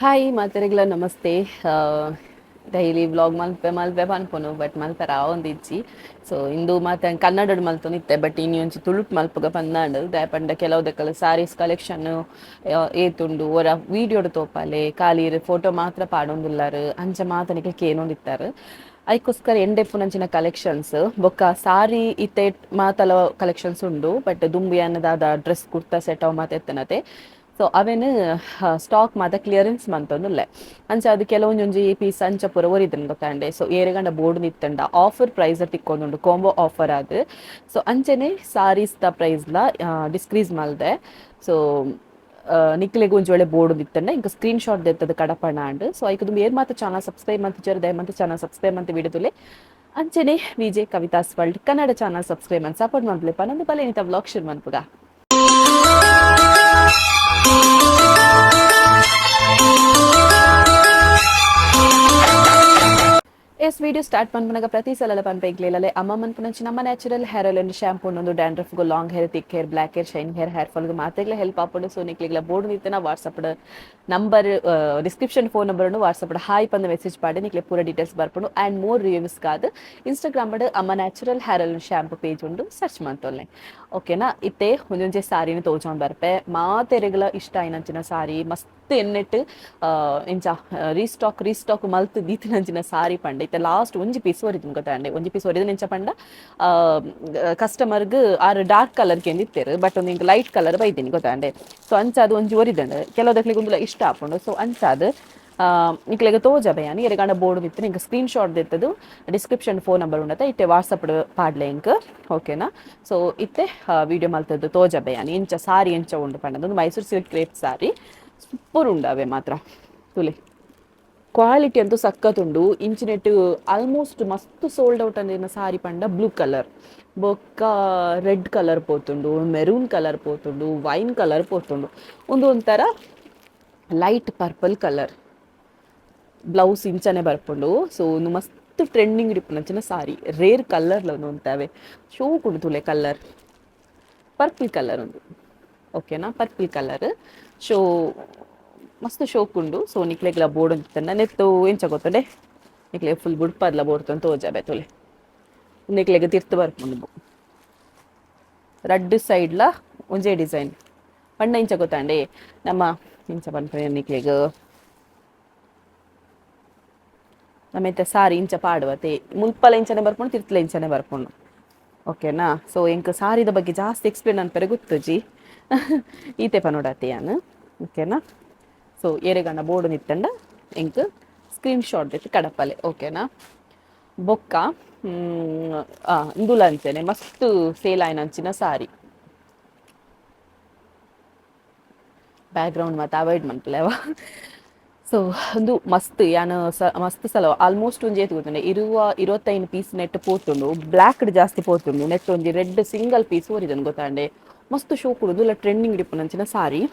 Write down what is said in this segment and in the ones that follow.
Hi ಮಾತೆರೆಗ್ಲ ನಮಸ್ತೆ. Daily vlog ಮಲ್ಪೆ ಮಲ್ಪೆ ಪನ್ಪುನು, ಬಟ್ ಮಲ್ಪೆರ ಆವೊಂದಿಜ್ಜಿ. ಸೊ ಇಂದು ಮಾತ ಕನ್ನಡಡ್ ಮಲ್ತೊಂದಿತ್ತೆ, ಬಟ್ ಇನಿ ಒಂಜಿ ತುಳುಟ್ ಮಲ್ಪುಗ ಪಂದಾಂಡ್. ದಾಯೆ ಪಂಡ ಕೆಲವು ದಕಲ್ ಸಾರೀಸ್ ಕಲೆಕ್ಷನ್ ಏತುಂಡು, ಒರ ವೀಡಿಯೋಡ್ ತೋಪಾಲೆ, ಖಾಲಿ ಫೋಟೋ ಮಾತ್ರ ಪಾಡೊಂದುಲ್ಲಾರ್, ಅಂಚ ಮಾತ ನಿಕಲ್ ಕೇನೊಂದಿತ್ತಾರೆ. ಐಕೋಸ್ಕರ ಎಂಡೆಪ್ಪುನಂಚಿನ ಕಲೆಕ್ಷನ್ಸ್ ಬೊಕ್ಕ ಸಾರಿ ಇತ್ತೆ ಮಾತಲ ಕಲೆಕ್ಷನ್ಸ್ ಉಂಡು. ಬಟ್ ದುಂಬು ದಾದ ಡ್ರೆಸ್, ಕುರ್ತಾ ಸೆಟ್ ಅವು ಮಾತ ಎತ್ತನತೆ. ಸೊ ಅವೆನ್ ಸ್ಟಾಕ್ ಮಾತ ಕ್ಲಿಯರೆನ್ಸ್ ಮಂತೊಂದುಲ್ಲೆ. ಅಂಚ ಅದು ಕೆಲವೊಂಜೊಂಜಿ ಪೀಸ್ ಅಂಚ ಪೂರ ಒರಿದ್ಂಡ್ ಗೊತ್ತಾಂಡೆ. ಸೊ ಏರೆಗಂಡ ಬೋರ್ಡ್ ನಿತ್ತಂಡ ಆಫರ್ ಪ್ರೈಸ್ ತಿಕ್ಕೊಂದುಂಡು, ಕಾಂಬೋ ಆಫರ್ ಆದ್. ಸೊ ಅಂಚನೆ ಸಾರೀಸ್ ದ ಪ್ರೈಸ್ ಲ ಡಿಸ್ಕ್ರೀಸ್ ಮಲ್ದೆ. ಸೊ ನಿಕ್ಲೆಗ್ ಒಂಜಿ ವೇಳೆ ಬೋರ್ಡ್ ಇತ್ತಂಡ ಇಂಕ ಸ್ಕ್ರೀನ್ ಶಾಟ್ ದೆತ್ತದ ಕಡಪಣ ಅಂಡ್. ಸೊ ಐಕ್ ದುಂಬು ಏರ್ ಮಾತ ಚಾನಲ್ ಸಬ್ಸ್ಕ್ರೈಬ್ ಮಂತಿಜರ್, ದಯಮಂತ ಚಾನಲ್ ಸಬ್ಸ್ಕ್ರೈಬ್ ಮಂತ್ ವಿಡಿಯೋ. ಅಂಚನೆ Vijay Kavitha's world Kannada channel subscribe ಮಂತ್ ಸಪೋರ್ಟ್ ಮನ್ಪುಲೆ ಪನೊಂದು ಬಲೆ ಇನಿತ ವ್ಲಾಗ್ ಶುರು ಮನ್ಪುಗ. S, video start ಪನ್ಪುನಗ ಪ್ರತಿ ಸಲ ಪನ್ಪ ಇಗ್ಲೇಲಲೆ ಅಮ್ಮ ಮನ್ಪುನಂಚಿ ನಮ್ಮ natural hair oil and shampoo ಒಂದು dandruff, long hair, thick hair, black hair, shine hair, hair fall ಮಾತೆಗ್ಲ help ಆಪುಂಡು. ಸೊ ನಿಕ್ಲೆಗ್ಲ ಬೋರ್ಡ್ ನಿತ್ತನ WhatsApp number, description phone number, WhatsApp hi ಪಂದ ಮೆಸೇಜ್ ಪಾಡಿ ನಿಕ್ಲೆ ಪೂರ ಡೀಟೇಲ್ಸ್ ಬರ್ಪುಂಡು. And more reviews ಕಾದ್ ಇನ್ಸ್ಟಾಗ್ರಾಮ್ ಅಮ್ಮ natural hair oil shampoo page ಉಂಡು, ಸರ್ಚ್ ಮಂತೊಲ್ಲೆ, ಓಕೆನಾ? ಇತ್ತೆ ಒಂಜೊಂಜೆ ಸಾರಿನ ತೋಜೊಂದು ಬರ್ಪೆ. ಮಾತೆರೆಗ್ಲ ಇಷ್ಟ ಆಯಿನಂಚಿನ ಸಾರಿ, ಮಸ್ತ್ ಎನ್ನೆಟ್ ಇಂಚ ರೀಸ್ಟಾಕ್ ರೀಸ್ಟಾಕ್ ಮಲ್ತ್ ದೀತಿನಂಚಿನ ಸಾರಿ ಪಂಡ ಇತ್ತೆ ಲಾಸ್ಟ್ ಒಂಜಿ ಪೀಸ್ ಒರಿದಿನ ಗೊತ್ತಾಂಡೆ. ಒಂಜಿ ಪೀಸ್ ಒರಿದಿನ ಎಂಚ ಪಂಡ, ಕಸ್ಟಮರ್ಗ್ ಆರ್ ಡಾರ್ಕ್ ಕಲರ್ ಕೇಂದಿತ್ತೇರು, ಬಟ್ ಒಂದು ಇಂಕ್ ಲೈಟ್ ಕಲರ್ ಬೈದಿನಿ ಗೊತ್ತಾಂಡೆ. ಸೊ ಅಂಚ ಅದು ಒಂಜಿ ಒರಿದಂಡು. ಕೆಲವುದಕ್ಲಿಗೆ ಒಂದು ಇಷ್ಟ ಆಪುಂಡು. ಸೊ ಅಂಚಾದ್ ನಿಕ್ಲೆಗ್ ತೋಜ ಬಯಾನಿ. ಎರೆಗಾಂಡ ಬೋರ್ಡ್ ಇತ್ತು ನಿಂಗೆ ಸ್ಕ್ರೀನ್ ಶಾಟ್ ದೆತ್ತದು description phone number ಉಂಡತ, ಇತ್ತೆ ವಾಟ್ಸಪ್ ಪಾಡ್ಲೆ ಇಂಕ್, ಓಕೆನಾ? ಸೊ ಇತ್ತೆ ವಿಡಿಯೋ ಮಲ್ತದ್ದು ತೋಜ ಬಯಾನಿ, ಇಂಚ ಸಾರಿ ಎಂಚ ಉಂಡು ಪಂಡದು. ಒಂದು Mysuru silk crepe sari, super ಉಂಡು ಅವೇ ಮಾತ್ರ. ತುಲೆ, ಕ್ವಾಲಿಟಿ ಅಂತೂ ಸಖತ್ ಉಂಡು. ಇಂಚಿನೆಟ್ ಆಲ್ಮೋಸ್ಟ್ ಮಸ್ತ್ ಸೋಲ್ಡ್ ಔಟ್ ಅಂದಿನ ಸಾರಿ ಪಂಡ ಬ್ಲೂ ಕಲರ್, ಬೊಕ್ಕ ರೆಡ್ ಕಲರ್ ಪೋತುಂಡು, ಮೆರೂನ್ ಕಲರ್ ಪೋತುಂಡು, ವೈನ್ ಕಲರ್ ಪೋತುಂಡು, ಒಂದು ಒಂಥರ light purple colour. Blouse ಇಂಚನೆ ಬರ್ಪುಂಡು. ಸೊ ಒಂದು ಮಸ್ತ್ ಟ್ರೆಂಡಿಂಗ್ ಇಪ್ಪುನಂಚಿನ ಸಾರಿ, ರೇರ್ ಕಲರ್ ಉಂತಾವೆ, ಶೋಕುಂಡು. ತುಲೆ, colour purple colour ಉಂದು, ಓಕೆನಾ? Purple colour show ಮಸ್ತ್ ಶೋಕುಂಡು. ಸೊ ನಿಕ್ಲೆಗ್ಲ ಬೋರ್ಡ್ ಅಂತಿತ್ತಂಡ ನೆತ್ತು ಎಂಚ ಗೊತ್ತುಂಡೆ, ನಿಕ್ಲೆ ಫುಲ್ ಬುಡ್ಪದ್ಲ ಬೋರ್ಡ್ ತೋಜಾಬೆ. ತುಲೆ, ನಿಕ್ಲೆಗ್ ತಿರ್ತು ಬರ್ಪುಂಡು. ರಡ್ಡ್ ಸೈಡ್ಲ ಒಂಜೇ ಡಿಸೈನ್ ಪಂಡ ಇಂಚ ಗೊತ್ತಾಂಡೆ, ನಮ್ಮ ಇಂಚ ಪನ್ಪುನೆ ನಿಕ್ಲೆಗ್, ನಮ್ಮೆತ್ತೆ ಸಾರಿ ಇಂಚ ಪಾಡುವತೆ, ಮುಲ್ಪಲ ಇಂಚನೆ ಬರ್ಪುಂಡು, ತಿರ್ತಲ ಇಂಚನೆ ಬರ್ಪುಂಡು, ಓಕೆನಾ? ಸೊ ಎಂಕ್ ಸಾರಿದ ಬಗ್ಗೆ ಜಾಸ್ತಿ ಎಕ್ಸ್ಪ್ಲೇನ್ ಅನ್ಪೆರೆ ಗೊತ್ತುಜಿ, ಈತೆ ಪನೋಡಾತೆ ಯಾನ್, ಓಕೆನಾ? ಸೊ ಏರೆಗಣ್ಣ ಬೋರ್ಡ್ ನಿತ್ತಂಡ ಎಂಕ್ ಸ್ಕ್ರೀನ್ ಶಾಟ್ ದೆತ್ತ್ ಕಡಪಲೆ, ಓಕೆನಾ? ಬೊಕ್ಕ ಇಂದುಲ ಅಂಚನೆ ಮಸ್ತ್ ಸೇಲ್ ಆಯಿನಂಚಿನ ಸಾರಿ. ಬ್ಯಾಕ್ಗ್ರೌಂಡ್ ಮಾತ ಅವಾಯ್ಡ್ ಮನ್ಪುಲೆ ಅವ. ಸೊ ಒಂದು ಮಸ್ತ್ ಯಾನ್ ಸ ಮಸ್ತ್ ಸಲ ಆಲ್ಮೋಸ್ಟ್ ಒಂಜಿ ಏತ್ ಗೊತ್ತುಂಡೆ, 25 ಪೀಸ್ ನೆಟ್ ಪೋತುಂಡು. ಬ್ಲ್ಯಾಕ್ ಜಾಸ್ತಿ ಪೋತುಂಡು. ನೆಟ್ ಒಂಜಿ red single piece ಒರಿದನ್ ಗೊತ್ತಾಂಡೆ. ಮಸ್ತ್ ಶೋಕುಡು ಉಂದುಲ ಟ್ರೆಂಡಿಂಗ್ ಇಪ್ಪುನಂಚಿನ ಸಾರಿ.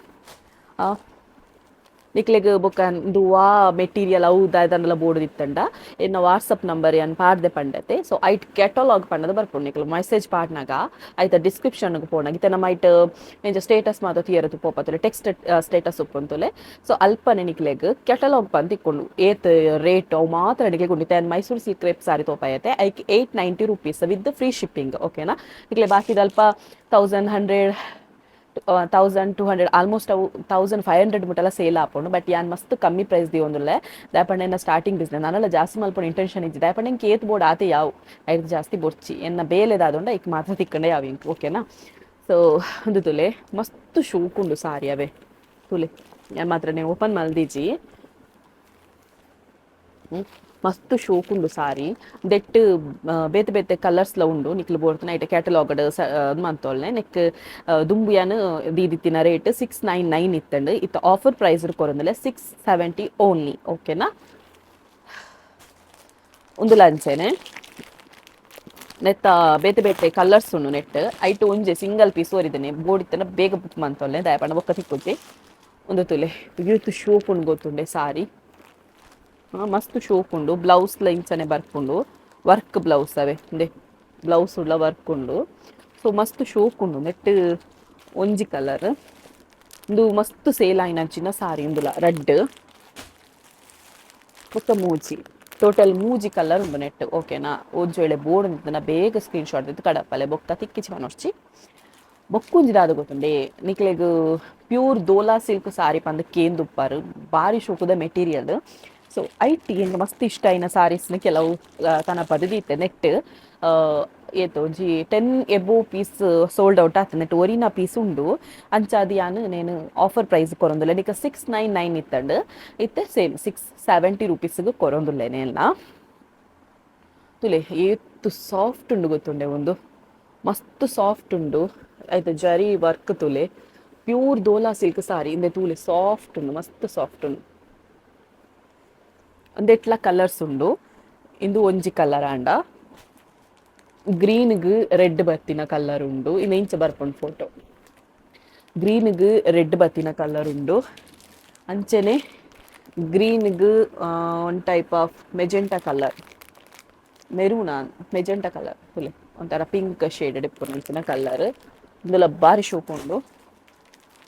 ನಿಕ್ಲೆಗ್ ಬೊಕ್ಕ ಉಂದು ವಾ ಮೆಟೀರಿಯಲ್ ಅವು ದಾದನಲ ಬೋರ್ಡ್ ಇತ್ತಂಡ ಎನ್ನ ವಾಟ್ಸಪ್ ನಂಬರ್ ಯಾನ್ ಪಾಡ್ದೆ ಪಂಡತೆ. ಸೊ ಐಟ್ ಕೆಟಲಾಗ್ ಪಂಡದ ಬರ್ಪುಂಡು. ನಿಕ್ಲು ಮೆಸೇಜ್ ಪಾಡ್ನಾಗ ಐತ ಡಿಸ್ಕ್ರಿಪ್ಷನ್ ಪೋನಾಗ, ಇತ್ತೆ ನಮ್ಮ ಐಟ್ ಎಂಚ ಸ್ಟೇಟಸ್ ಮಾತ ತಿಯರ ಪೋಪತ್ತಲೆ, ಟೆಕ್ಸ್ಟ್ ಸ್ಟೇಟಸ್ ಉಪ್ಪುಂತುಲೆ. ಸೊ ಅಲ್ಪನೆ ನಿಕ್ಲೆಗ್ ಕೆಟಲಾಗ್ ಪಂದ್ ತಿಕ್ಕೊಂಡು, ಏತ್ ರೇಟ್ ಅವು ಮಾತ್ರ ನಿಕ್ಲೆಗ್ ಉಂಡು. ಇತ್ತೆ ಮೈಸೂರು ಸಿಲ್ಕ್ ಕ್ರೇಪ್ ಸಾರಿ ತೋಪಾಯತೆ, ಐಕ್ 890 rupees with free shipping, ಓಕೆನಾ? ನಿಕ್ಲೆ ಬಾಕಿದ ಅಲ್ಪ 1100, 1200, ಆಲ್ಮೋಸ್ಟ್ ಅವು 1500 ಮುಟ್ಟಲ ಸೇಲ್ ಆಪುಂಡು. ಬಟ್ ಯಾನ್ ಮಸ್ತ್ ಕಮ್ಮಿ ಪ್ರೈಸ್ ದಿಯೊಂದುಲ್ಲೆ. ದಾಯೆ ಎನ್ನ ಸ್ಟಾರ್ಟಿಂಗ್ ಬಿಸ್ನೆಸ್, ನಾನೆಲ್ಲ ಜಾಸ್ತಿ ಮಲ್ಪುನ ಇಂಟೆನ್ಷನ್ ಇಜ್ಜಿ. ದಾಯೆ ಪಂಡ ಎಂಕ್ ಏತ್ ಬೋಡು ಆತೆ ಯಾವು, ಐರ್ದ್ ಜಾಸ್ತಿ ಬೊರ್ಚಿ. ಎನ್ನ ಬೇಲೆದಾದುಂಡ ಐಕ್ ಮಾತ್ರ ತಿಕ್ಕಂಡೆ ಯಾವು ಎಂಕ್, ಓಕೆನಾ? ಸೊ ಉಂದು ತುಲೆ, ಮಸ್ತ್ ಶೋಕುಂಡು ಸಾರಿ ಅವೇ. ತುಲೆ, ಯಾನ್ ಮಾತ್ರ ನೀವು ಓಪನ್ ಮಲ್ದಿಜಿ. ಮಸ್ತ್ ಶೋಕುಂಡು ಸಾರಿ. ದೆಟ್ಟ್ ಬೇತೆ ಬೇತೆ ಕಲರ್ಸ್ಲ ಉಂಡು. ನಿಕ್ಲು ಬೋಡ್ತನ ಐಟ್ ಕ್ಯಾಟಲಾಗ್ ಮಂತೊಲ್ನೆ. ನೆಕ್ ದುಂಬು ಯಾನ್ ದೀದಿತ್ತಿನ ರೇಟ್ 699 ಇತ್ತಂಡು. ಇತ್ತ ಆಫರ್ ಪ್ರೈಸ್ ಕೊರೊಂದುಲ್ಲೆ, 670 ಓನ್ಲಿ, ಓಕೆನಾ? ಉಂದುಲ ಅಂಚೆನೆ ನೆತ್ತ ಬೇತೆ ಬೇತೆ ಕಲರ್ಸ್ ಉಂಡು ನೆಟ್. ಐಟ್ ಒಂಜೆ ಸಿಂಗಲ್ ಪೀಸ್ ಒರಿದನೆ. ಬೋಡಿತ್ತನ ಬೇಗ ಬುಕ್ ಮಂತೊಲ್ಲೆ, ದಾಯೆ ಪಂಡ ಬೊಕ್ಕ ತಿಕ್ಕುಜಿ. ಉಂದು ತುಲೆ, ಏತ್ ಶೋಕ್ ಉಂಡು ಗೊತ್ತುಂಡೆ ಸಾರಿ? ಮಸ್ತ್ ಶೋಕ್ ಉಂಡು. ಬ್ಲೌಸ್ ಲ ಇಂಚನೆ ಬರ್ಪುಂಡು, ವರ್ಕ್ ಬ್ಲೌಸ್ ಅವೇ. ಉಂದೆ ಬ್ಲೌಸ್ ಉಳ್ಳ ವರ್ಕ್ ಉಂಡು. ಸೊ ಮಸ್ತ್ ಶೋಕ್ ಉಂಡು. ನೆಟ್ ಒಂಜಿ ಕಲರ್. ಉಂದು ಮಸ್ತ್ ಸೇಲ್ ಆಯಿನಂಚಿನ ಸಾರಿ. ಉಂದುಲ ರೆಡ್. ಬೊಕ್ಕ ಮೂಜಿ ಟೋಟಲ್ ಮೂಜಿ ಕಲರ್ ಉಂಡು ನೆಟ್ ಓಕೆನಾ. ಒಂಜಿ ವೇಳೆ ಬೋರ್ಡ್ ನಿಂತನ ಬೇಗ ಸ್ಕ್ರೀನ್ ಶಾಟ್ ದಿತ್ತು ಕಡಪಲೆ ಬೊಕ್ಕ ತಿಕ್ಕಿಚಿ ಪನೊರ್ಚಿ. ಬೊಕ್ಕೊಂಜಿ ದಾದ ಗೊತ್ತುಂಡೆ ನಿಕ್ಲೆಗ್ ಪ್ಯೂರ್ ದೋಲಾ ಸಿಲ್ಕ್ ಸಾರಿ ಪಂದ್ ಕೇಂದುಪ್ಪಾರು ಬಾರಿ ಶೋಕುದ material. So IT ಎಂಕ್ ಮಸ್ತ್ ಇಷ್ಟ ಆಯಿನ ಸಾರೀಸ್ನ ಕೆಲವು ತನ ಪದದೀತೆ ನೆಟ್ ಏತ್ ಒಂಜಿ 10 above piece sold out ಆತು ನೆಟ್ ಒರಿನ ಪೀಸ್ ಉಂಡು. ಅಂಚಾದ್ ಯಾನ್ ನೇನು ಆಫರ್ ಪ್ರೈಸ್ ಕೊರೊಂದುಲ್ಲೆ ನಿಕ 699 ಇತ್ತಂಡ್ ಇತ್ತೆ ಸೇಮ್ 670 ರುಪೀಸ್ಗ್ ಕೊರೊಂದುಲ್ಲೆ ನೇಲ್ನ. ತುಲೆ ಏತ್ ಸಾಫ್ಟ್ ಉಂಡು ಗೊತ್ತುಂಡೆ ಉಂದು ಮಸ್ತ್ ಸಾಫ್ಟ್ ಉಂಡು. ಐತ ಜರಿ ವರ್ಕ್ ತುಲೆ ಪ್ಯೂರ್ ದೋಲಾ ಸಿಲ್ಕ್ ಸಾರಿ ಇಂದೆ ತೂಲೆ ಸಾಫ್ಟ್ ಉಂಡು ಮಸ್ತ್ ಸಾಫ್ಟ್ ಉಂಡು. ಒಂದೆಟ್ಲ ಕಲರ್ಸ್ ಉಂಡು. ಇಂದು ಒಂಜಿ ಕಲರ್ ಆಂಡ ಗ್ರೀನ್ಗ್ ರೆಡ್ ಬತ್ತಿನ ಕಲರ್ ಉಂಡು. ಇಂದು ಇಂಚ ಬರ್ಪುಂಡು ಫೋಟೋ. ಗ್ರೀನ್ಗ್ ರೆಡ್ ಬತ್ತಿನ ಕಲರ್ ಉಂಡು. ಅಂಚನೆ ಗ್ರೀನ್ಗ್ one type of magenta colour maroon magenta colour ತೂಲೆ ಒಂಥರ ಪಿಂಕ್ ಶೇಡೆಡ್ ಇಪ್ಪುನಂಚಿನ ಕಲರ್ ಇಂದುಲ ಬಾರಿ ಶೋಕು ಉಂಡು.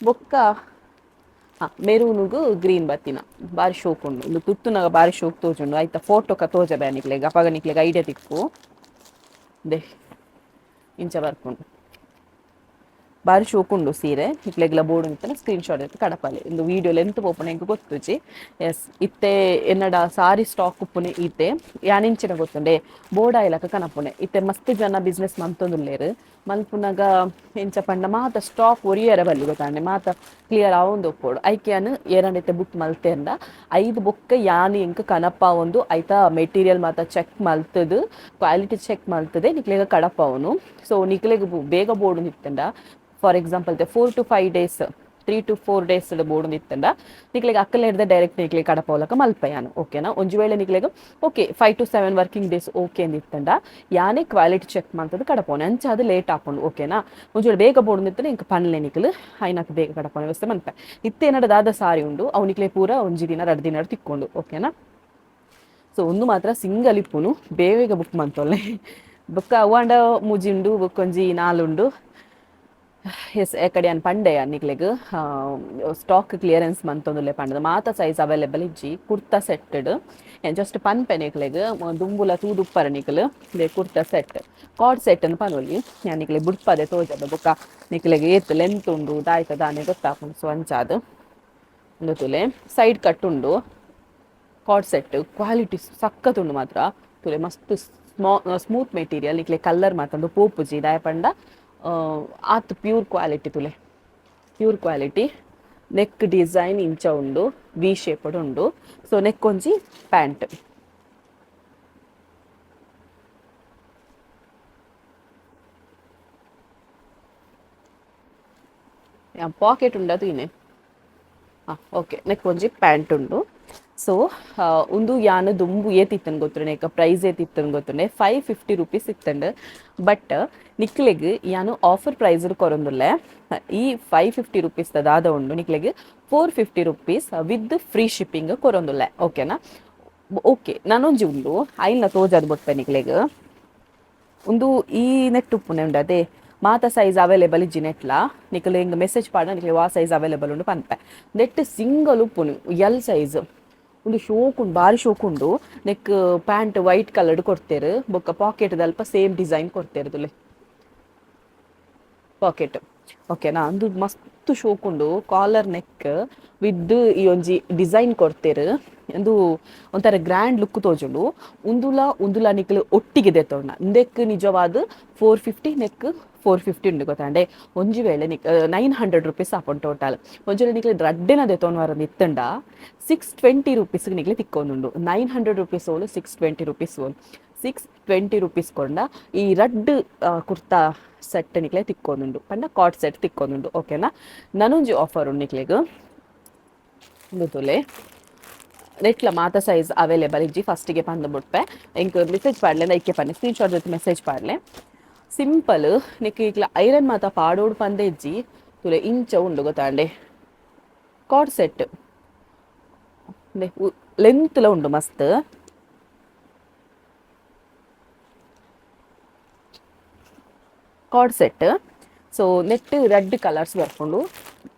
ಬೊಕ್ಕ ಮೆರೂನುಗು ಗ್ರೀನ್ ಬತ್ತಿನ ಬಾರಿ ಶೋಕು ಉಂಡು. ಇಂದು ತುತ್ತುನಗ ಬಾರಿ ಶೋಕ್ ತೋಜುಂಡು. ಐತ ಫೋಟೋಕ ತೋಜಬೆ ನಿಕ್ಲೆಗ್ ಅಪಗ ನಿಕ್ಲೆಗ್ ಐಡಿಯಾ ತಿಕ್ಕು. ದೆ ಇಂಚ ಬರ್ಪುಂಡು ಬಾರಿ ಶೋಕು ಉಂಡು ಸೀರೆ. ನಿಕ್ಲೆಗ್ಲ ಬೋರ್ಡ್ ಇತ್ತನ ಸ್ಕ್ರೀನ್ ಶಾಟ್ ಇತ್ತು ಕಡಪಾಲೆ. ಇಂದು ವಿಡಿಯೋ ಲೆಂತ್ ಪೋಪುನ ಎಂಕ್ ಗೊತ್ತುಜಿ. ಎಸ್ ಇತ್ತೆ ಎನ್ನಡ ಸಾರಿ ಸ್ಟಾಕ್ ಉಪ್ಪುನೆ ಇತ್ತೆ ಯಾನಿಂಚಿನ ಗೊತ್ತುಂಡೆ ಬೋರ್ಡ್ ಆಯ್ಲಕ ಕನಪುನೆ. ಇತ್ತೆ ಮಸ್ತ್ ಜನ ಬಿಸ್ನೆಸ್ ಮಲ್ತೊಂದುಲ್ಲೆರ್ ಮಲ್ಪುನಗ ಎಂಚ ಪಂಡ ಮಾತ ಸ್ಟಾಕ್ ಒರಿಯರ ಬಲ್ಲಿ ಗೊತ್ತಾಂಡೆ ಮಾತ ಕ್ಲಿಯರ್ ಆವೊಂದು ಉಪ್ಪೊಡು. ಐಕೆ ಯಾನ್ ಏರಂಡ ಇತ್ತೆ ಬುಕ್ ಮಲ್ತೆಂಡ ಐದು ಬೊಕ್ಕ ಯಾನ್ ಎಂಕ್ ಕನಪಾವೊಂದು ಐತ ಮೆಟೀರಿಯಲ್ ಮಾತ ಚೆಕ್ ಮಲ್ತದು ಕ್ವಾಲಿಟಿ ಚೆಕ್ ಮಲ್ತದೆ ನಿಕ್ಲೆಗ್ ಕಡಪಾವೊನು. ಸೊ ನಿಕ್ಲೆಗ್ ಬೇಗ board ಇತ್ತಂಡ for example 4 to 5 days 3 to 4 days board ಇತ್ತಂಡ ನಿಕ್ಲೆಗ್ ಅಕ್ಕಲೆರ್ದ ಡೈರೆಕ್ಟ್ ನಿಕ್ಲೆಗ್ ಕಡಪೋಲಕ ಮಲ್ಪ ಯಾನ್ ಓಕೆನಾ. ಒಂಜಿ ವೇಳೆ ನಿಕ್ಲೆಗ್ okay 5 to 7 working days okay ಅಂದಿತ್ತಂಡ ಯಾನೇ ಕ್ವಾಲಿಟಿ ಚೆಕ್ ಮಲ್ತದ ಕಡಪೋನೆ ಅಂಚ ಅದು ಲೇಟ್ ಆಪುಂಡು ಓಕೆನಾ. ಒಂಜಿ ವೇಳೆ ಬೇಗ ಬೋರ್ಡ್ ಇತ್ತಂಡ ಎಂಕ್ ಪನ್ಲೆ ನಿಕ್ಲು ಐನಕ್ ಬೇಗ ಕಡಪೋನೆ ವ್ಯವಸ್ಥೆ ಮನ್ಪೆ. ಇತ್ತೆ ಎನ್ನಡ ದಾದ ಸಾರಿ ಉಂಡು ಅವು ನಿಕ್ಲೆ ಪೂರ ಒಂಜಿ ದಿನ 2 ದಿನ ತಿಕ್ಕೊಂಡು ಓಕೆನಾ. ಸೊ ಒಂದು ಮಾತ್ರ ಸಿಂಗಲ್ ಇಪ್ಪುನು ಬೇಗ ಬುಕ್ ಮಲ್ತೊಲ್ಲೆ. ಬೊಕ್ಕ ಅವ್ವಾಂಡ ಮೂಜಿ ಉಂಡು ಬೊಕ್ಕೊಂಜಿ 4 ಉಂಡು. ಎಸ್ ಎಕಡೆ ಯಾನ್ ಪಂಡೆ ನಿಕ್ಲೆಗ್ ಸ್ಟಾಕ್ ಕ್ಲಿಯರೆನ್ಸ್ ಮಂತೊಂದುಲ್ಲೆ ಪಂಡದ ಮಾತ ಸೈಜ್ ಅವೈಲೇಬಲ್ ಇಜ್ಜಿ ಕುರ್ತಾ ಸೆಟ್ಟೆಡ್ ಯಾನ್ ಜಸ್ಟ್ ಪನ್ಪೆ ನಿಕ್ಲೆಗ್ ದುಂಬುಲ ತೂದುಪ್ಪರ ನಿಕ್ಲು ಇಂದೆ ಕುರ್ತಾ set card set ಅನ್ನು ಪನೊಲಿ ಯಾನ್ ನಿಕ್ಲೆಗ್ ಬುಡ್ಪದೆ ತೋಜದ ಬೊಕ್ಕ ನಿಕ್ಲೆಗ್ ಏತ್ ಲೆಂತ್ ಉಂಡು ದಾಯ್ತ ದಾನೆ ಗೊತ್ತಾಪುಂಡು. ಸೊ ಅಂಚಾದ್ ಉಂದು ತೂಲೆ ಸೈಡ್ ಕಟ್ ಉಂಡು card set quality ಸಕ್ಕತ್ ಉಂಡು ಮಾತ್ರ ತೂಲೆ ಮಸ್ತ್ ಸ್ಮೂತ್ ಮೆಟೀರಿಯಲ್ ನಿಕ್ಲೆ ಕಲರ್ ಮಾತಂದು ಪೋಪುಜಿ ದಾಯ ಪಂಡ ಆತ್ ಪ್ಯೂರ್ ಕ್ವಾಲಿಟಿ ತುಲೆ pure quality. Neck design ಇಂಚ ಉಂಡು ವಿ ಶೇಪಡ್ ಉಂಡು. ಸೊ ನೆಕ್ ಒಂಜಿ ಪ್ಯಾಂಟ್ ಪಾಕೆಟ್ ಉಂಡು ಅದು ಇನೆ ಓಕೆ ನೆಕ್ ಒಂಜಿ ಪ್ಯಾಂಟ್ ಉಂಡು. ಸೊ ಉಂದು ಯಾನ್ ದುಂಬು ಏತಿತ್ತನ್ ಗೊತ್ತುಂಡೆ ಪ್ರೈಸ್ ಏತಿತ್ತನ್ ಗೊತ್ತುಂಡೆ 550 ರುಪೀಸ್ ಇತ್ತಂಡು. ಬಟ್ ನಿಕ್ಲೆಗ್ ಯಾನು ಆಫರ್ ಪ್ರೈಸ್ ಕೊರೊಂದುಲ್ಲೆ ಈ 550 ರುಪೀಸ್ ದಾದ ಉಂಡು ನಿಕ್ಲೆಗ್ 450 rupees with free shipping ಕೊರೊಂದುಲ್ಲೆ ಓಕೆನಾ. ಓಕೆ ನಾನೊಂಜಿ ಉಂಡು ಐಲ್ನ ತೋಜಾದ್ ಬೊಟ್ಪೆ ನಿಕ್ಲೆಗ್ ಉಂದು ಈ ನೆಟ್ ಉಪ್ಪುನೆ ಉಂಡು ಅದೇ ಮಾತ ಸೈಜ್ ಅವೈಲೇಬಲ್ ಇಜ್ಜಿ ನೆಟ್ಲ ನಿಕ್ಲೆ ಹಿಂಗ್ ಮೆಸೇಜ್ ಪಾಡ ನಿಕ್ಲೆ ವಾ ಸೈಜ್ ಅವೈಲೇಬಲ್ ಉಂಡು ಪನ್ಪೆ. ನೆಟ್ ಸಿಂಗಲ್ ಉಪ್ಪುನು ಎಲ್ ಸೈಜ್ ಉಂದು ಶೋಕ್ ಉಂಡು ಬಾರಿ ಶೋಕ್ ಉಂಡು. Neck pant white colour ಕೊಡ್ತೇರು ಬೊಕ್ಕ ಪಾಕೆಟ್ ದಲ್ಪ ಸೇಮ್ ಡಿಸೈನ್ ಕೊಡ್ತೇರು ತುಲೆ ಪಾಕೆಟ್ ಓಕೆನಾ. ಅಂದು ಮಸ್ತ್ ಶೋಕ್ ಉಂಡು collar neck with ಈ ಒಂಜಿ ಡಿಸೈನ್ ಕೊಡ್ತೇರು ಉಂದು ಒಂಥರ ಗ್ರ್ಯಾಂಡ್ ಲುಕ್ ತೋಜುಂಡು. ಉಂದುಲ ಉಂದುಲ ನಿಕ್ಲು ಒಟ್ಟಿಗೆ ದೆತ್ತೊಂಡ ಇಂದೆಕ್ ನಿಜವಾದ 450 ನೆಕ್ 450 ಉಂಡು ಗೊತ್ತಾಂಡೆ. ಒಂಜಿ ವೇಳೆ ನಿಕ್ 900 ರುಪೀಸ್ ಆಪುಂಡು ಟೋಟಲ್. ಒಂಜಿ ವೇಳೆ ನಿಕ್ಲೆ ರಡ್ಡೆನ ದೆತ್ತೊಂದು ವರ ಇತ್ತಂಡ 620 ರುಪೀಸ್ ನಿಕ್ಲೆ ತಿಕ್ಕೊಂದುಂಡು. 900 ರುಪೀಸ್ ಓಲು 620 ರುಪೀಸ್ ಓಲು 620 ರುಪೀಸ್ ಕೊಂಡ ಈ ರಡ್ಡ್ ಕುರ್ತಾ ಸೆಟ್ ನಿಕ್ಲೆ ತಿಕ್ಕೊಂದುಂಡು ಪಂಡ ಕಾಟ್ ಸೆಟ್ ತಿಕ್ಕೊಂದುಂಡು ಓಕೆನಾ. ನನೊಂಜಿ ಆಫರ್ ಉಂಡು ನಿಕ್ಲೆಗ್ ಉಂದು ತೂಲೆ ನೆಟ್ಲ ಮಾತ ಸೈಜ್ ಅವೈಲೇಬಲ್ ಇಜ್ಜಿ ಫಸ್ಟಿಗೆ ಪಂದ್ ಬುಡ್ಪೆ ಎಂಕ್ ಮೆಸೇಜ್ ಪಾಡ್ಲೆ ಐಕೆ ಪನ್ನೆ ಸ್ಕ್ರೀನ್ ಶಾಟ್ ಜೊತೆ ಮೆಸೇಜ್ ಪಾಡ್ಲೆ. ಸಿಂಪಲ್ ನೆಕ್ ಇಕ್ಲ ಐರನ್ ಮಾತ ಪಾಡೋಡು ಪಂದೆ ಇಜ್ಜಿ ತೂಲೆ ಇಂಚ ಉಂಡು ಗೊತ್ತಾಂಡೆ ಕಾಟ್ ಸೆಟ್ ಲೆಂತ್ಲ ಉಂಡು ಮಸ್ತ್. Card set so net red colours ಬರ್ಪುಂಡು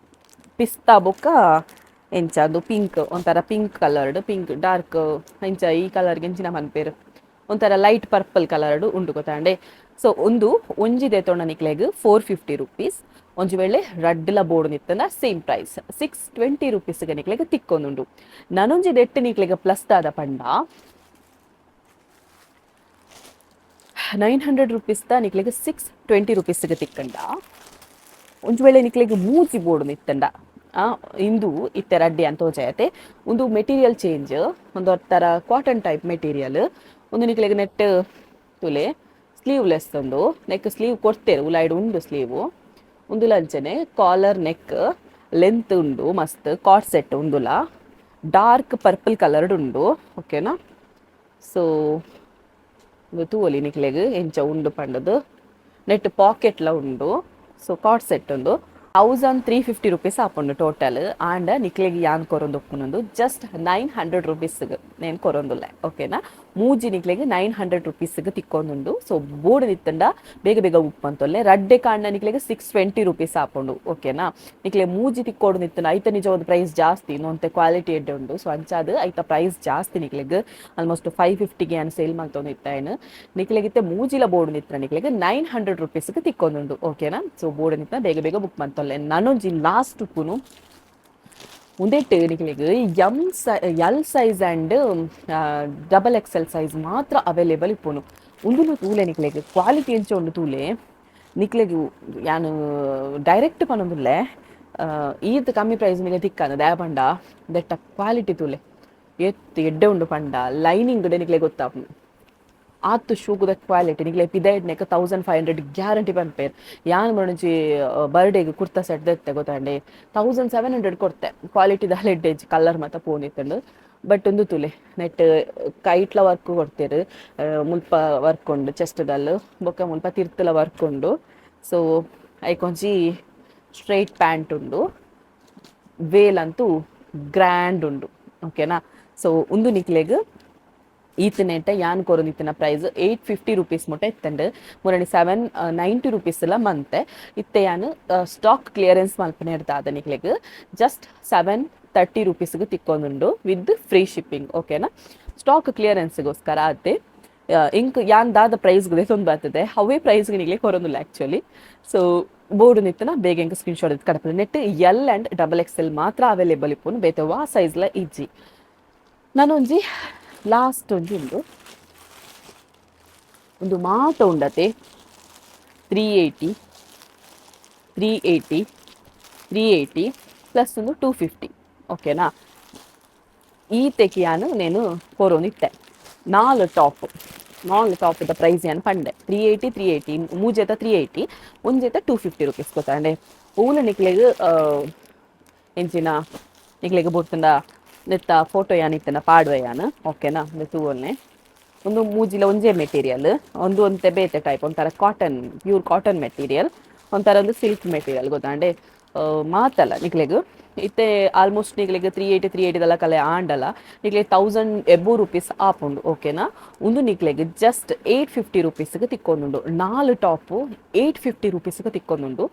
ಪಿಸ್ತಾ ಬೊಕ್ಕ ಎಂಚ ಅದು ಪಿಂಕ್ ಒಂಥರ pink coloured pink dark ಎಂಚ ಈ ಕಲರ್ಗೆ ಎಂಚಿನ ಪನ್ಪೆರ್ ಒಂಥರ light purple coloured ಉಂಡು ಗೊತ್ತಾಂಡೆ. ಸೊ ಒಂದು ಒಂಜಿ ದೆತೊಂಡ ನಿಕ್ಲೆಗ್ 450 ರುಪೀಸ್. ಒಂಜಿ ವೇಳೆ ರಡ್ಡ್ಲ ಬೋಡು ನಿತ್ತನ ಸೇಮ್ ಪ್ರೈಸ್ 620 ರುಪೀಸ್ಗೆ ನಿಕ್ಲೆಗ್ ತಿಕ್ಕೊಂದುಂಡು. ನನೊಂಜಿ ದೆಟ್ಟ್ ನಿಕ್ಲೆಗ್ ಪ್ಲಸ್ ದಾದ ಪಂಡ 900 ರುಪೀಸ್ ದ ನಿಕ್ಲೆಗ್ 620 ರುಪೀಸ್ಗೆ ತಿಕ್ಕಂಡ. ಒಂಜಿ ವೇಳೆ ನಿಕ್ಲೆಗ್ ಮೂಜಿ ಬೋಡು ನಿತ್ತಂಡ ಇಂದು ಇತ್ತೆ ರಡ್ಡಿ ಅಂತ ತೋಜಾಯತೆ. ಒಂದು ಮೆಟೀರಿಯಲ್ ಚೇಂಜ್, ಒಂದು ಥರ cotton type material. ಒಂದು ನಿಕ್ಲೆಗ್ ನೆಟ್ ತುಲೆ ಸ್ಲೀವ್ಲೆಸ್ ಒಂದು ನೆಕ್ ಸ್ಲೀವ್ ಕೊಡ್ತೇವೆ, ಉಲಾಯ್ಡ್ ಉಂಡು ಸ್ಲೀವು. ಒಂದು ಲಂಚನೆ collar neck length ಉಂಡು ಮಸ್ತ್ ಕಾಟ್ ಸೆಟ್ ಉಂದುಲ dark purple coloured ಉಂಡು ಓಕೆನಾ. ಸೊ ತೂವೊಲಿ ನಿಕ್ಲೆಗ್ ಎಂಚ ಉಂಡು ಪಂಡದು. ನೆಟ್ ಪಾಕೆಟ್ಲ ಉಂಡು. ಸೊ ಕಾಟ್ ಸೆಟ್ ಉಂಡು 1350 ರುಪೀಸ್ ಆಪುಂಡು ಟೋಟಲ್. ಆಂಡ ನಿಕ್ಲೆಗ್ ಯಾನ್ ಕೊರೊಂದು ಉಪ್ಪುನೊಂದು ಜಸ್ಟ್ 900 ರುಪೀಸ್ಗ್ ನೇನ್ ಕೊರೊಂದುಲ್ಲೆ ಓಕೆನಾ. ಮೂಜಿ ನಿಕ್ಲೆಗ್ 900 ರುಪೀಸ್ಗ್ ತಿಕ್ಕೊಂದುಂಡು. ಸೊ ಬೋರ್ಡ್ ನಿತ್ತಂಡ ಬೇಗ ಬೇಗ ಉಪ್ಪಂತೊಲ್ಲೆ. ರಡ್ಡೆ ಕಾಂಡ ನಿಕ್ಲೆಗ್ 620 ರುಪೀಸ್ ಆಪುಂಡು ಓಕೆನಾ. ನಿಕ್ಲೆ ಮೂಜಿ ತಿಕ್ಕೋಡು ನಿತ್ತಂಡ ಐತ ನಿಜವಾದ ಪ್ರೈಸ್ ಜಾಸ್ತಿ, ಇನ್ನೊಂತೆ ಕ್ವಾಲಿಟಿ ಎಡ್ಡೆ ಉಂಡು. ಸೊ ಅಂಚಾದ್ ಐತ ಪ್ರೈಸ್ ಜಾಸ್ತಿ ನಿಕ್ಲೆಗ್ ಆಲ್ಮೋಸ್ಟ್ 550ಗೆ ಯಾನ್ ಸೇಲ್ ಮಲ್ತೊಂದು ಇತ್ತಾಯನ್. ನಿಕ್ಲೆಗಿತ್ತೆ ಮೂಜಿಲ ಬೋರ್ಡ್ ನಿತ್ರ ನಿಕ್ಲೆಗ್ 900 ರುಪೀಸ್ಗೆ ತಿಕ್ಕೊಂದುಂಡು ಓಕೆನಾ. ಸೊ ಬೋರ್ಡ್ ನಿತ್ತ ಬೇಗ ಬೇಗ ಬುಕ್ ಮಂತೊಲ್ಲೆ. ನನೊಂಜಿ ಲಾಸ್ಟ್ ಉಪ್ಪುನು ಉಂದೆಟ್ ನಿಕ್ಲೆಗ್ ಎಮ್ ಸೈ L size and double XL size ಮಾತ್ರ ಅವೈಲೇಬಲ್ ಇಪ್ಪುನು. ಉಂದುನು ತೂಲೆ ನಿಕ್ಲೆಗ್ ಕ್ವಾಲಿಟಿ ಎಂಚ ಉಂಡು ತೂಲೆ. ನಿಕ್ಲೆಗ್ ಯಾನ್ ಡೈರೆಕ್ಟ್ ಪನೊಂದುಲ್ಲೆ, ಈತ್ ಕಮ್ಮಿ ಪ್ರೈಸ್ ನಿಗೆ ತಿಕ್ಕಂದು ದಾಯೆ ಪಂಡ ದೆಟ್ಟ ಕ್ವಾಲಿಟಿ ತೂಲೆ ಎತ್ ಎಡ್ಡೆ ಉಂಡು ಪಂಡ ಲೈನಿಂಗ್ ನಿಕ್ಲೆಗ್ ಗೊತ್ತಾಪುಂಡು. ಆತ್ ಶೂಕುದ ಕ್ವಾಲಿಟಿ. ನಿಕ್ಲೆ ಪಿದೈಡ್ನೆಕ್ 1500 ಗ್ಯಾರಂಟಿ ಪನ್ಪೇರ್. ಯಾನ್ ಬರಣಂಚಿ ಬರ್ಡೇಗ್ ಕುರ್ತಾ ಸೆಟ್ ದೆತ್ತೆ ಗೊತ್ತಾಂಡೆ, 1700 ಕೊರ್ತೆ. ಕ್ವಾಲಿಟಿ ದಾಲ ಎಡ್ಡೆ ಕಲರ್ ಮಾತ ಪೋನಿತ್ತುಂಡು. ಬಟ್ ಉಂದು ತೂಲೆ ನೆಟ್ ಕೈಟ್ಲ ವರ್ಕ್ ಕೊಡ್ತೇರು, ಮುಲ್ಪ ವರ್ಕ್ ಉಂಡು ಚೆಸ್ಟ್ದಲ್ಲು ಬೊಕ್ಕ ಮುಲ್ಪ ತಿರ್ತುಲ ವರ್ಕ್ ಉಂಡು. ಸೊ ಐಕೊಂಜಿ ಸ್ಟ್ರೈಟ್ ಪ್ಯಾಂಟ್ ಉಂಡು, ವೇಲ್ ಅಂತೂ ಗ್ರ್ಯಾಂಡ್ ಉಂಡು ಓಕೆನಾ. ಸೊ ಉಂದು ನಿಕ್ಲೆಗ್ ಈತನೇಟ ಯಾನ್ ಕೊರೊಂದಿತ್ತಿನ ಪ್ರೈಸ್ 850 ರುಪೀಸ್ ಮುಟ್ಟ ಇತ್ತಂಡು. ಮುರಣಿ 790 ರುಪೀಸ್ ಎಲ್ಲ ಮಂತೆ. ಇತ್ತೆ ಯಾನ್ ಸ್ಟಾಕ್ ಕ್ಲಿಯರೆನ್ಸ್ ಮಲ್ಪನೆ ಇರ್ತಾದ ನಿಕ್ಲೆಗ್ ಜಸ್ಟ್ 730 ರುಪೀಸ್ಗೆ ತಿಕ್ಕೊಂದುಂಡು with free shipping ಓಕೆನಾ. ಸ್ಟಾಕ್ ಕ್ಲಿಯರೆನ್ಸ್ಗೋಸ್ಕರ ಅತ್ತೆ. ಇಂಕ್ ಯಾನ್ ದಾದ ಪ್ರೈಸ್ಗೆ ದೆತೊಂದು ಬರ್ತದೆ ಅವೇ ಪ್ರೈಸ್ಗೆ ನಿಕ್ಲೆ ಕೊರೊಂದುಲ್ಲ actually. So board ನಿತ್ತನ ಬೇಗ ಎಂಕ್ ಸ್ಕ್ರೀನ್ ಶಾಟ್ ಕಡಪುಲೆ. ನೆಟ್ L and double XL ಮಾತ್ರ ಅವೈಲೇಬಲ್ ಇಪ್ಪುನು, ಬೇತೆ ವಾ ಸೈಜ್ಲ ಇಜ್ಜಿ. ನಾನೊಂಜಿ ಲಾಸ್ಟ್ ಒಂಜಿ ಉಂಡು, ಒಂದು ಮಾತ ಉಂಡತೆ 380, 380, 380 ಪ್ಲಸ್ ಒಂದು 250 ಓಕೆನಾ. ಈ ತೆಕಿಯಾನು ನೇನು ಕೊರೊಂದಿತ್ತೆ ನಾಲ್ ಟಾಪ್. ನಾಲ್ ಟಾಪ್ದ ಪ್ರೈಸ್ ಏನು ಪಂಡೆ 380, 380, ಮೂಜೆತ 380, ಒಂಜೆತ 250 ರುಪೀಸ್ ಗೊತ್ತಾಂಡೆ. ಓಲ ನಿಕ್ಲೆಗ್ ಎಂಚಿನ ನಿಕ್ಲೆಗ್ ಬೊತ್ತಂಡ ನೆತ್ತ ಫೋಟೋ ಯಾನ್ ಇತ್ತನ ಪಾಡುವೆ ಯಾನ್ ಓಕೆನಾ. ತೂವೊನ್ನೆ ಒಂದು ಮೂಜಿಲ ಒಂಜೇ ಮೆಟೀರಿಯಲ್, ಒಂದು ಒಂತೆ ಬೇತೆ ಟೈಪ್, ಒಂಥರ cotton, pure cotton material, ಒಂಥರ ಒಂದು ಸಿಲ್ಕ್ ಮೆಟೀರಿಯಲ್ ಗೊತ್ತಾಂಡೆ. ಮಾತಲ್ಲ ನಿಕ್ಲೆಗ್ ಇತ್ತೆ ಆಲ್ಮೋಸ್ಟ್ ನಿಕ್ಲೆಗ್ 380, 380ದೆಲ್ಲ ಕಲೆ ಆಂಡಲ ನಿಕ್ಲೆಗ್ 1000 ಎಬೋ ರುಪೀಸ್ ಆಪುಂಡು ಓಕೆನಾ. ಒಂದು ನಿಕ್ಲೆಗ್ ಜಸ್ಟ್ 850 ರುಪೀಸ್ಗೆ ತಿಕ್ಕೊಂದುಂಡು. ನಾಲ್ ಟಾಪು 850 ರುಪೀಸ್ಗೆ ತಿಕ್ಕೊಂದುಂಡು.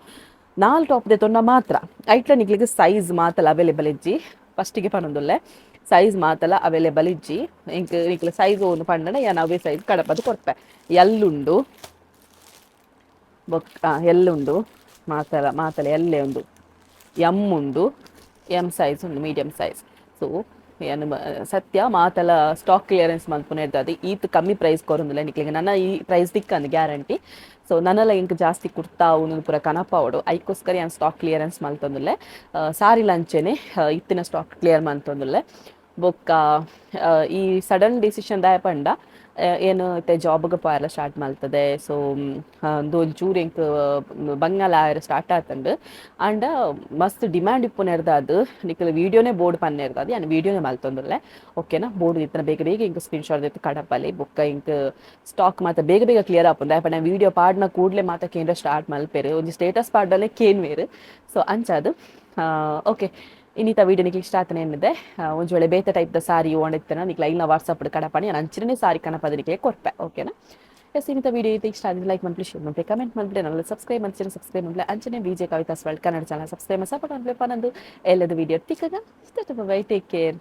ನಾಲ್ ಟಾಪ್ ದೆತೊಂಡ ಮಾತ್ರ. ಐಟ್ಲ ನಿಕ್ಲೆಗ್ ಸೈಜ್ ಮಾತಲ ಅವೈಲೇಬಲ್ ಇಜ್ಜಿ, ಫಸ್ಟಿಗೆ ಪನೊಂದುಲ್ಲೆ. ಸೈಜ್ ಮಾತಲ ಅವೈಲೇಬಲ್ ಇಜ್ಜಿ. ಎಂಕ್ ನಿಕ್ಲೆ ಸೈಜ್ ಒಂದು ಪಂಡನ ಯಾನ್ ಅವೇ ಸೈಜ್ ಕಡಪದು ಕೊರ್ಪೆ. ಎಲ್ಲುಂಡು ಬೊಕ್ಕ ಎಲ್ಲುಂಡು ಮಾತಲ ಮಾತಲ ಎಲ್ಲೇ ಉಂಡು. ಎಮ್ ಉಂಡು, ಎಮ್ ಸೈಜ್ ಉಂಡು, medium size. So ಏನು ಸತ್ಯ ಮಾತಲ ಸ್ಟಾಕ್ ಕ್ಲಿಯರೆನ್ಸ್ ಮಲ್ಪುನ ಇರ್ತದೆ. ಈತ್ ಕಮ್ಮಿ ಪ್ರೈಸ್ ಕೊರೊಂದಿಲ್ಲ ನಿಕ್ಲೆಗ್ ನನ್ನ ಈ ಪ್ರೈಸ್ ತಿಕ್ಕಂದು ಗ್ಯಾರಂಟಿ. ಸೊ ನನಲ ಇಂಕ್ ಜಾಸ್ತಿ ಕುರ್ತಾ ಉಂದು ಪೂರ ಕನಪಾವಡು, ಐಕೋಸ್ಕರ ಯಾನ್ ಸ್ಟಾಕ್ ಕ್ಲಿಯರೆನ್ಸ್ ಮಲ್ತೊಂದುಲ್ಲೆ. ಸಾರಿ ಲಂಚೆನೆ ಇತ್ತಿನ ಸ್ಟಾಕ್ ಕ್ಲಿಯರ್ ಮಲ್ತೊಂದುಲ್ಲೆ. ಬೊಕ್ಕ ಈ ಸಡನ್ ಡಿಸಿಷನ್ ದಾಯ ಪಂಡ ಏನು ಇತ್ತೆ ಜಾಬ್ಗೆ ಪೋಯೆರ ಸ್ಟಾರ್ಟ್ ಮಲ್ತದೆ. ಸೊ ಒಂಚೂರು ಎಂಕ್ ಬಂಗಾಲ ಆಯೆರ ಸ್ಟಾರ್ಟ್ ಆತಂಡು. ಆಂಡ ಮಸ್ತ್ ಡಿಮ್ಯಾಂಡ್ ಇಪ್ಪುನೆರ್ದಾದ್ ನಿಕಲ್ ವೀಡಿಯೋನೇ ಬೋರ್ಡ್ ಪನ್ನೆರ್ದಾದ್ ಯಾನ್ ವೀಡಿಯೋನೇ ಮಲ್ತೊಂದುಲ್ಲೆ ಓಕೆನಾ. ಬೋರ್ಡ್ ಇತ್ತನ ಬೇಗ ಬೇಗ ಇಂಕ್ ಸ್ಕ್ರೀನ್ ಶಾಟ್ ದೆತ್ತ್ ಕಡಪಲೆ. ಬೊಕ್ಕ ಇಂಕ್ ಸ್ಟಾಕ್ ಮಾತ ಬೇಗ ಬೇಗ ಕ್ಲಿಯರ್ ಆಪುಂಡು. ದಾಯೆ ಪಂಡ ವೀಡಿಯೋ ಪಾಡ್ನ ಕೂಡ್ಲೆ ಮಾತ ಕೇಂದ್ರ ಸ್ಟಾರ್ಟ್ ಮಲ್ಪೆರ್, ಒಂಜಿ ಸ್ಟೇಟಸ್ ಪಾಡ್ಡಲೆ ಕೇನ್ವೇರ್. ಸೊ ಅಂಚಾದ್ ಓಕೆ, ಇನ್ನಿತ ವೀಡಿಯೋ ನಿಕ್ಲೆ ಇಷ್ಟ ಆತನೆ ಎನ್ನಿದೆ. ಒಂಜಿ ವೇಳೆ ಬೇತೆ ಟೈಪ್ ದ ಸಾರಿ ಓಂಡಿತ್ತನ ನಿಕ್ಲೆ ಐನ ವಾಟ್ಸಪ್ ಕಡಪಣಿ, ಯಾನ್ ಅಂಚಿನೇ ಸಾರಿ ಕನಪದ ನಿಕ್ಲೆ ಕೊರ್ಪೆ ಓಕೆನಾ. ಎಸ್, ಇನ್ನಿತ ವಿಡಿಯೋ ಇತ್ತೆ ಇಷ್ಟ ಆದ್ರೆ ಲೈಕ್ ಮನ್ಪುಲೆ, ಶೇರ್ ಮನ್ಪುಲೆ, ಕಮೆಂಟ್ ಮನ್ಪುಲೆ. ನನ್ನ ಸಬ್ಸ್ಕ್ರೈಬ್ ಮನ್ಸಿನ ಸಬ್ಸ್ಕ್ರೈಬ್ ಮನ್ಪುಲೆ. ಅಂಚನೆ Vijaya Kavitha's world Kannada channel subscribe support ಮನ್ಪುಲೆ ಪನಂದು ಎಲ್ಲದ ವಿಡಿಯೋ ತಿಕ್ಕಗ. Bye, take care.